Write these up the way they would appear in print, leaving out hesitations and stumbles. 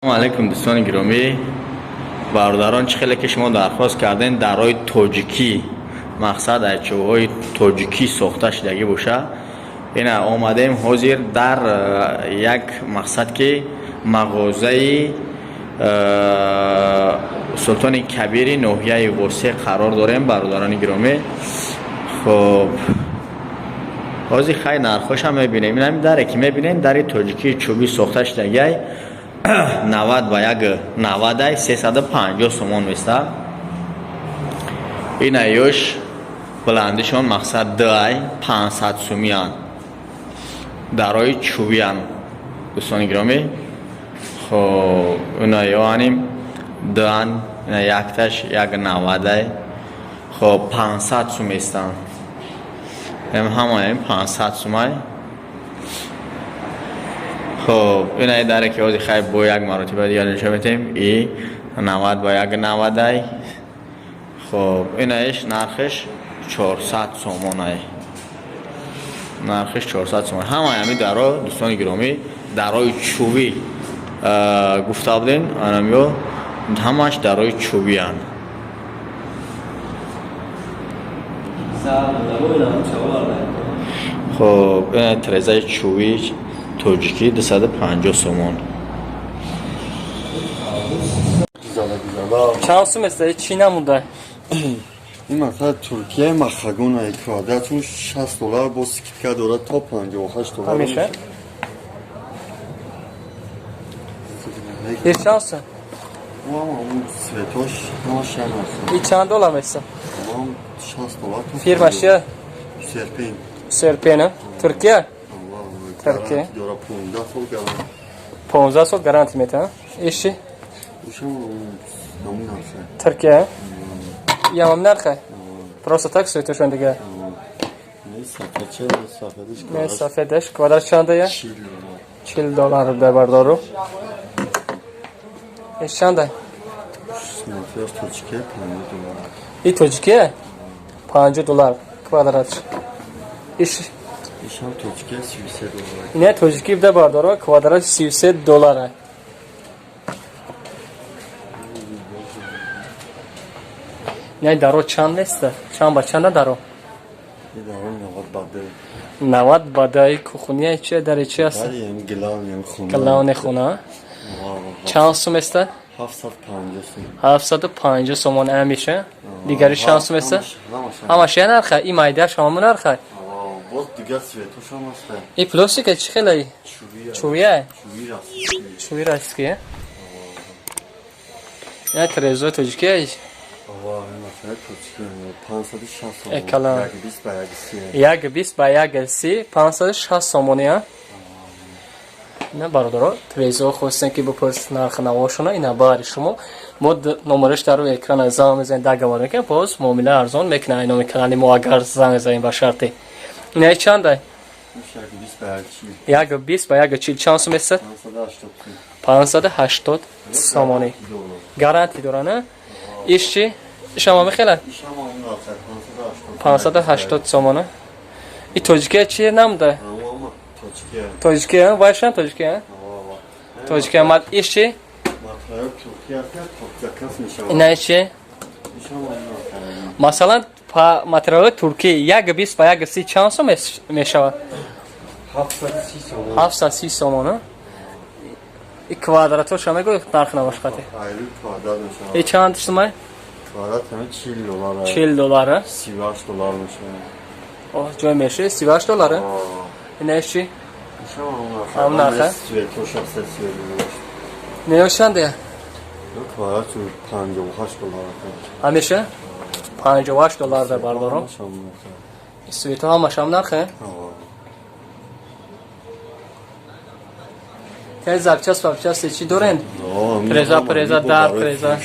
Салому алайкум, дӯстони гиромӣ, бародарон. Чӣ хеле ки шумо дархост кардем, дарҳои тоҷикӣ, мақсад аз чӯбҳои тоҷикӣ сохта шудагӣ боша, ина омадем ҳозир дар як мақсад, ки мағозаи Султони Кабири ноҳияи Восе қарор дорем, бародарони гиромӣ. Хоб, ҳозир хай нархҳошам мебинем. Ин ҳамин даре ки мебинем, дари тоҷикии чӯбӣ сохта шудагиай, 90 ба як навадай, 350 сомон места. Ина ёш баландишон мақсад дуай, 500 сумиян, дарои чӯбиян, дӯстони гиромӣ. Хоб, ина ёаним дуан, ина якташ як навадай, хоб, 500 сум местанд. Ҳамаем 500 сумай. Хоб, ина даре ки ҳозир хай бо як маротиба дигар нишон метем, и 90 ба як навадай. Хоб, инаиш нархиш 400 сомонай, нархиш 400 сомон. Ҳамаи ҳами даро, дӯстони гиромӣ, дарои чӯбӣ гуфта будем, анамё ҳамаш дарои чӯбиянд. Хоб, ина трезаи чӯбӣ тоҷикӣ 250 сомон. Чанд сум аст? Чӣ намуда? Ин масалан Туркия махагона, квадратуш 60 доллар, бо скидка дорад то 58 доллар. Ҳамеша? Ин чанд сум? Цветош ҳамаш як нарх. И чанд доллар места? Ҳам 60 доллар. Фирмаш чия? Серпен. Серпена. Туркия? Туркия. Дора 15 сол гарант. 15 сол гарантия метавон. Иши? Ушам ҳамун нархе. Туркия? Ямам нархе? Просто так цветошон дига. Не, сафед че, сафедиш. Не, сафедаш квадрат чанда я? 40 доллар. 40 доллар дар бардору. Иш чанда? Нархаш тоҷикия 50 доллар. И тоҷикия? 50 доллар квадратш. Иш? Ишам тоҷикия 33 доллар. Не, тоҷикӣ буда, бардоро, квадрат 33 доллара. Не, даро чанд неста? Чанд ба чанда даро? Даро 90 ба 2. 90 ба 2 кухния чи дари чи аст? Дари ям главный хона. Главный хона. Чанд сум аст? 750 сум. 750 сомон ҳамеша. Дигари чанд сум аст? Ҳамаш я нарха, и майдаш ҳамон нарха. Боз дигар цветош ҳам аст. И пластика чи хелай? Чӯбия. Чӯби Чӯби растки. Я трезо тоҷикия? Ва, тоҷикия 560 сомон. Экала. 1.20 ба 1.30. 1.20 ба 1.30, 560 сомони, а? Ина, бародаро, трезо хостем ки бипурсед нархи навошона, ина бари шумо. Мо номераш дар рӯи экран занг мезанем, договор мекунем, боз муомила арзон мекунем ай номи канали мо, агар занг мезанем ба шарте. Ина чанда? 1.20 ба 1.40. 1.20 ба 1.40 чанд сум аст? 580 580 сомонӣ. Гарантия дора, не? Иш чи? Ишам мехела? Ишам 580 сомона. И тоҷикия чи намуда? Тоҷикия. Тоҷикия, вайшам тоҷикия? Тоҷикия мад иш чи? Ина чи? Масалан, материали туркӣ 1.20 ба 1.30 чанд сум мешавад? 730 сомон. 730 сомон. И квадратоша мегӯй нарх навошқати? Квадрат мешавад. И чанд сумай? Квадрат ҳами 40 доллар. 40 доллар. 38 доллар мешавад. О, ҷой мешавад 38 доллар? Ина чи? Ҳам нарха? Цветоша се цвет. Не, чанда? Квадрат 58 доллар. Ҳамеша? 58 доллар дар бардорам. Цветҳо ҳамаш ҳам нархе? Те запчас папчас чӣ дорен? Преза, преза, дар преза.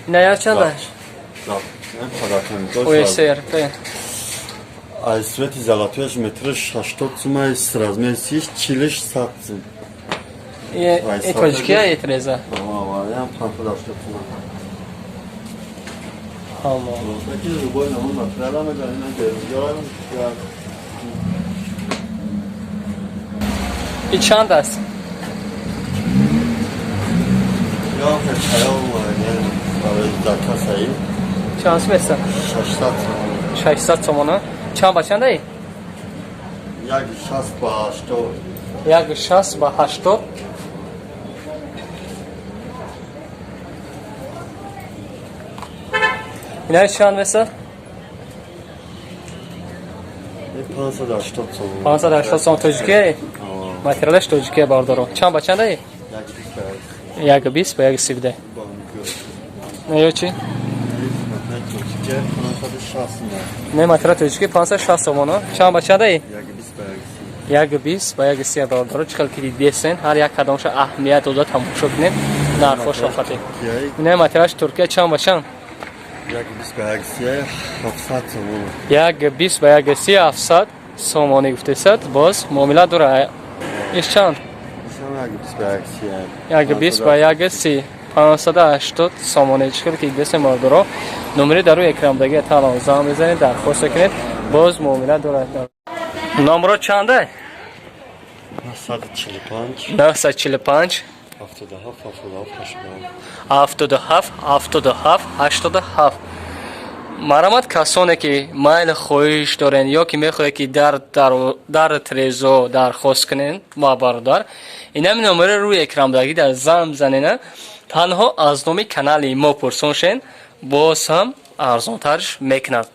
Ина я чанда? ОСР. Аз цвети золотояш метраш 80 сума, с размер сиш 40 100 сум. Е, тоҷикия е треза? Ава, ям 580 сума. Ҳамо. Ки любой намун материал мегарем, ина берунҷоам. И чанд аст? Ҳам тайёр омада барои заказ аи. Чанд сум места? 600 сомон. 600 сомона. Чанд ба чандаи? 1,60 ба 80. 1,60 ба 80. Инаи чанд меса? 580 сомон. 580 сом, тоҷикие? Материалаш тоҷикие, бардоро. Чанд ба чандаи? 1,20 ба 1,20 ба 1,30. Не, ё чи? Не, материал тоҷики 560 сомона. Чанд ба чандаи? 1,20 ба 1,30. 1,20 ба 1,30. Бародаро, чӣ хел ки дидесен, ҳар як кадомша аҳамият дода тамошо кунед, нархошро хати. Не, материалаш Туркия, чанд ба чанд? 1,20 ба 1,30, 700 сомон. 1,20 ба 1,30, 700 сомонӣ гуфтесад, боз муомила дора. Иш чанд? 1,20 ба 1,30. 1,20 ба 1,30, 580 сомонӣ. Чӣ хел ки дидесен, бародаро, номери дар рӯи экран танҳо занг мезанед, дархост кунед, боз муомила дорад. Номро чанда? 945. 945. 77 77 87. 77 77 87. Марамат, касоне ки майл хоҳиш дорен ё ки мехоҳед, ки дар трезо дархост кунен, ма бародар, инами номери рӯи экранбудагӣ дар занг бизанена, танҳо аз номи канали мо пурсон шен, боз ҳам арзонтарш мекунад.